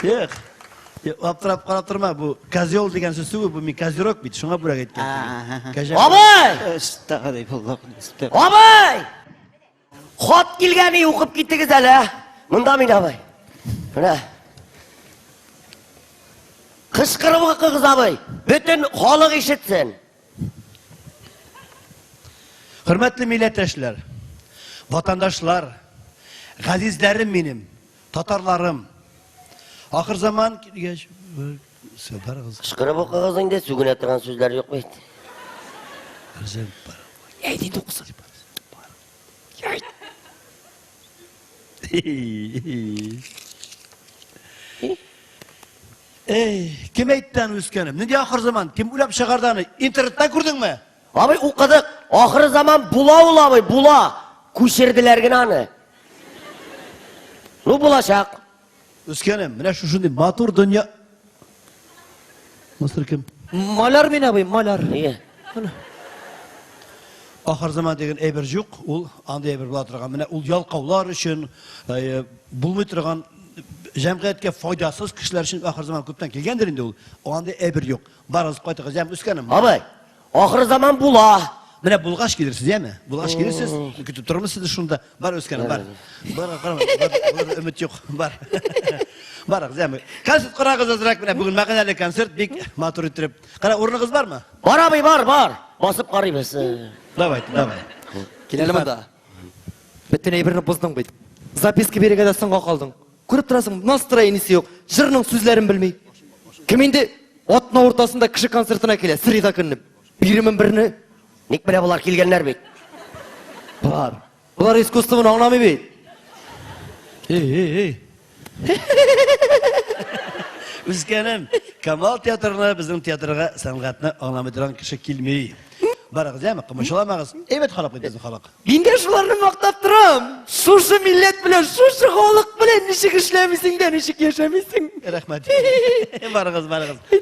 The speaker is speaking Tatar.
Юк. Аптырап карап торма, бу козел дигән сүз түгел, бу мин козерог бит, шуңа бүләк әйткән. Кәҗә. Абый! Әстәгъфируллаһ. Абый! Хат килгән, укып китегез әле. Монда мин, абый. Менә. Кычкырып укыгыз, абый. Бөтен халык ишетсен. Хөрмәтле милләттәшләр, ватандашлар, газизләрем минем, татарларым. Ахыр заман килгәч, барыгыз. Кычкырып укыгыз инде, сүгенә торган сүзләр юк бит. Әйт инде укысын. Эй, кем әйтте аны үскәнем? Нинди ахыр заман? Кем уйлап чыгарды аны? Интернеттан күрдеңме? Абый укыдык. Ахыр заман була ул абый, була. Күчерделәр генә аны. Ну булачак. Үскәнем, менә шушындый матур дөнья. Мыстыр кем? Маляр мин абый, маляр. Нигә? Ахыр заман дигән әйбер юк, ул андый әйбер була торган. Менә ул ялкаулар өчен, э, булмый торган җәмгыятькә файдасыз кешеләр өчен ахыр заман күптән килгәндер инде ул. Андый әйбер юк. Барыгыз кайтыгыз, яме үскәнем. Абый, ахыр заман була. Менә булгач килерсез, яме? Булгач килерсез. Көтеп торырмыз сезне шунда. Бар үскәнем, бар. Бар, карама, бар, өмет юк. Бар. Барыгыз, яме. Концерт карагыз азрак менә бүген мәгънәле концерт бик матур иттереп. Кара, урыныгыз бармы? Бар абый, бар, бар. Басып карыйбыз. Давай, давай. Кил әле монда. Бөтен әйберне боздың бит. Записка бирергә дә соңга калдың. Күреп торасың, настроениесе юк. Җырның сүзләрен белми. Кем инде атна уртасында кеше концертына килә, среда көнне. Бирермен берне. Ник менә болар килгәннәр бит. Болар. Болар искусствоны аңламый бит. Эй, эй, эй. Үскәнем, Камал театрына, безнең театрга сәнгатьне аңламый торган кеше килми. Барыгыз, яме, кымычыламагыз. Әйбәт халык бит безнең халык. Мин дә шуларны мактап торам. Шушы милләт белән, шушы халык белән ничек эшләмисең дә, ничек яшәмисең? Рәхмәт. Барыгыз, барыгыз.